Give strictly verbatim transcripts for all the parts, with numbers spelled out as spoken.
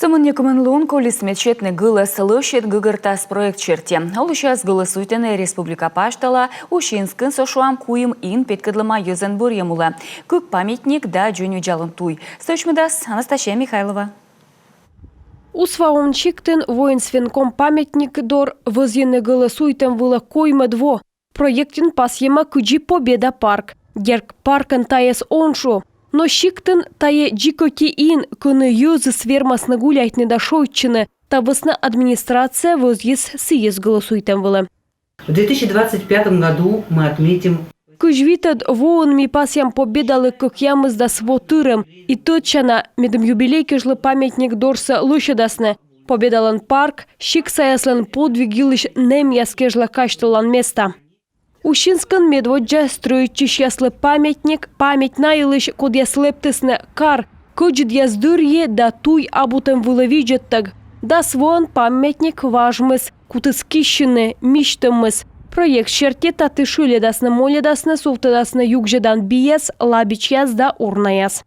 Сӧмын некымын лун колис, мед сетны «Гӧлӧс лӧсьыд гӧгӧртас» проект серти. Олысьяс гӧлӧсуйтӧны республика пасьтала. Усинскын, со шуам, куим ин петкӧдлӧма йӧзӧн бӧрйӧм улӧ. Кык памятник да дзоньвидзалун туй. Стӧчмӧдас Анастасия Михайлова. Усваун сиктын воинс венком памятник дор вӧзйӧны гӧлӧсуйтӧм вылӧ коймӧд во. Проектын пасйӧма кыдзи Победа парк. Дерт, паркӧн тайӧс он шу. Но сиктын тайӧ дзик ӧти ин, кӧні йӧзыс вермасны гуляйтны да шойччыны. Та вӧсна администрация вӧзйис сійӧс гӧлӧсуйтӧм вылӧ. В две тысячи двадцать пятом году мы отметим... Кызь витӧд воын ми пасъям Победалы кӧкъямысдас во тырӧм. И тӧдчана, медым юбилей кежлӧ памятник дорсӧ лӧсьӧдасны. Победалӧн парк — сиктсаяслӧн подвиг йылысь нэмъяс кежлӧ казьтылан места. Усинскын медводдза стрӧитчысьяслы памятник — память на йылысь, кодъяс лэптісны кар кӧдзыдъяс дырйи да туй абутӧм вылӧ видзӧдтӧг. Дас воӧн памятник важмис, кутіс киссьыны, мисьтӧммис. Проект серти таті шыльӧдасны, молльӧдасны, сувтӧдасны югзьӧдан бияс, лабичьяс да урнаяс.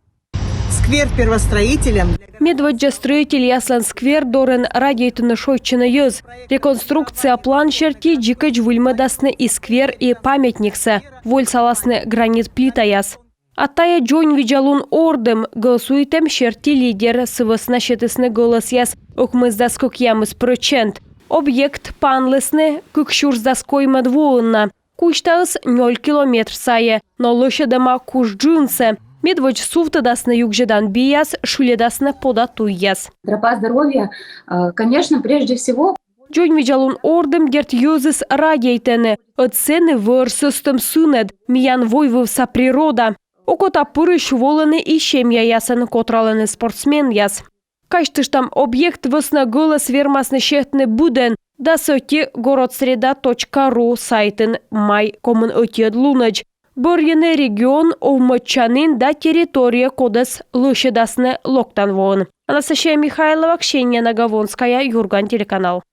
Сквер первостроителям. Медводдза стрӧительяслӧн сквер дорын радейтӧны-шойччӧны йӧз. Реконструкция план серти дзикӧдз выльмӧдасны и сквер, и памятниксӧ, вольсаласны гранит плитаяс. А тайӧ дзоньвидзалун ордым. Гӧлӧсуйтӧм серти лидер сы вӧсна сетісны гӧлӧсъяс ӧкмысдас кӧкъямыс прӧчент. Объект панлісны кык сюрсдас коймӧд воын на. Кузьтаыс нёль километр сайӧ, но лӧсьӧдӧма куш джынсӧ. Медводз сувтӧдасны югзьӧдан бияс, шыльӧдасны пода туйяс. Тропа здоровья, э, конечно, прежде всего. Дзоньвидзалун ордым, дерт, йӧзыс радейтӧны. Ӧд сэні вӧр сӧстӧм сынӧд, миян войвывса природа. Окота пырысь волӧны и семьяясӧн, котралӧны спортсменъяс. Казьтыштам, объект вӧсна гӧлӧс вермасны сетны быдӧн. Дас ӧти городсреда точка ру сайтын май комын ӧтиӧд лунӧдз. Бӧрйӧны регион овмӧдчанін да территория, кодӧс лӧсьӧдасны локтан воын. Анастасия Михайлова, Ксения Наговонская, «Юрган» телеканал.